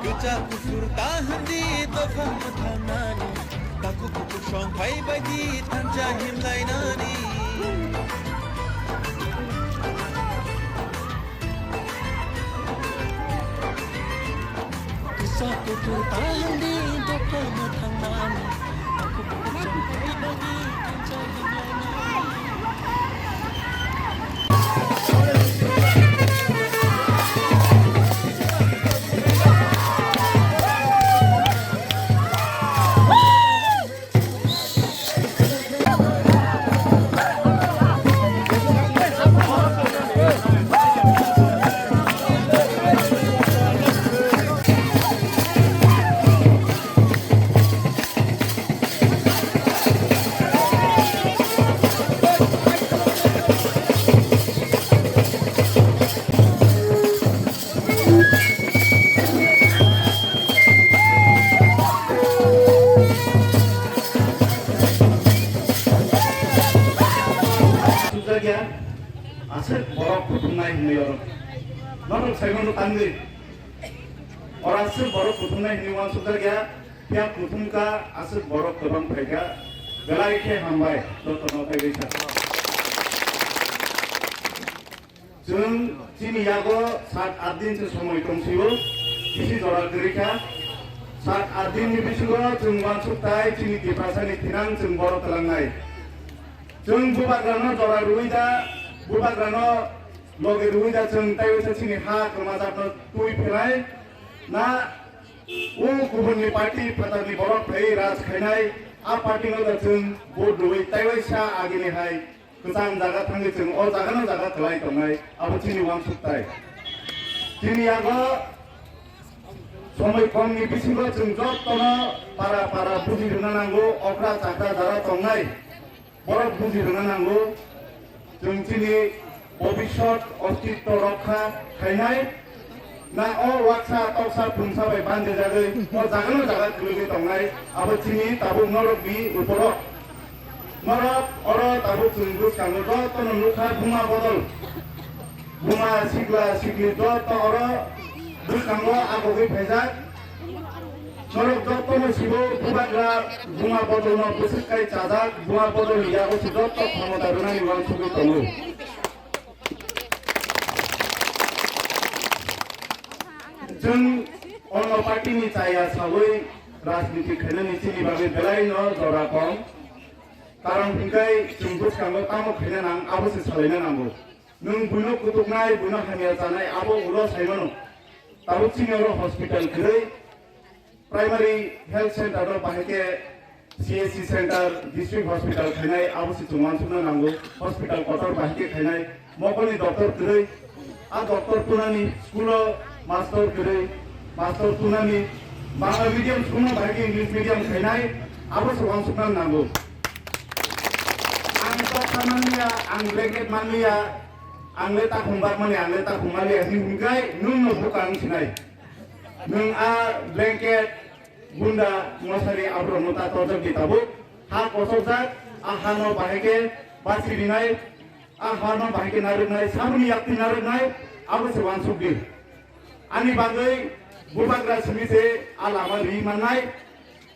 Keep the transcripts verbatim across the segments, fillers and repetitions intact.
Kwchak kufur ta hindi dopha mwthangnani, takhuk bukhuk songphai bai di thansa himlainani. Kwchak kufur ta hindi dopha mwthangnani, takhuk bukhuk songphai bai di thansa himlainani. Sujagya, aswk borok kuthumnai hinwi oro. Norok saimano tangwi. Oro aswk borok kuthumnai hinwi uansukjakya, phiya kuthumkha aswk borok kwbang phaikha, belai khe hambai, jotono taiwi sa. Chwng chini yago sat art din se somoi tongsio, bisi jora kwrwi kha. Sat art din ni bisingo chwng uansuk tai chini Tiprasani thinang chwng borok twlangnai. Chwng bubagrano jora rwui da, bubagrano loge rwui da chwng taiwi sa chini ha kwmajak no twi phelai na. O kubunni party phatarni borok phai raj khainai, a party no da chwng vote rwui taiwi sa agini hai kwchang jaga thangwi chwng o jaga no jaga kwlai tongnai, abo chini uansuk tai. Chini yago somoi komni bisingo chwng jotono para para buji rwna nango, okra chakra jara tongnai. Borok buji rwna nango, chwng chini bobiswt ostitto rokha khainai, na o waksa toksa pungsa bai bandejagwi o jagano jaga kwlwgwi tongnai, abo chini tabuk norokni uporo. Norok oro tabuk chwng bwskango jotono nukha buma bodol. Buma sikla sikli joto oro bwskango agogwi phaijak. Norok jotono sibo bubagra buma bodolno bwswk kai chajak, buma bodolni yago se joto khomota rwnani uansugwi tongo. Chwng ono party ni chaya sawi rajniti khainani chini bagwi belai no jora kong. Karon hwnkhe chwng bwskango tamo khaina nang abo se salaina nango. Nwng buino kutuknai, buino hamya chanai, abo ulo saimano. Tabuk chini oro hospital kwrwi, primary health center no bahai khe C H C center, district hospital khainai, abo se chwng uansukna nango. Hospital kotor bahai khe khainai, mokolni doctor kwrwi, a doctor tunani school o master kwrwi, master tunani Bangla medium school no bahai khe English medium khainai, abo se uansukna nango. Ang toksa manliya, ang blanket manliya, ang le takhum bakmani, ang le takhum manliya hinwi hwnkhai nwng no bukang sinai. Nwng a blanket, gunda, mosari aborok no ta tojak di tabuk. Ha kosokjak, a ha no bahai khe basi rinai, a ha no bahai khe narwknai, samuni yakti narwknai, abo se uansuk di. Ani bagwi bubagra simi se a lama ri mannai.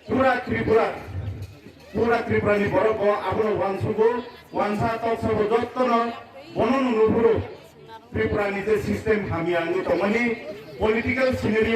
Pura Tripura, pura Tripura ni borok bo abono uansugo, uansa toksa bo jottono bono no nuphuru. Tripura ni je system hamya wngwi tongmani political scenario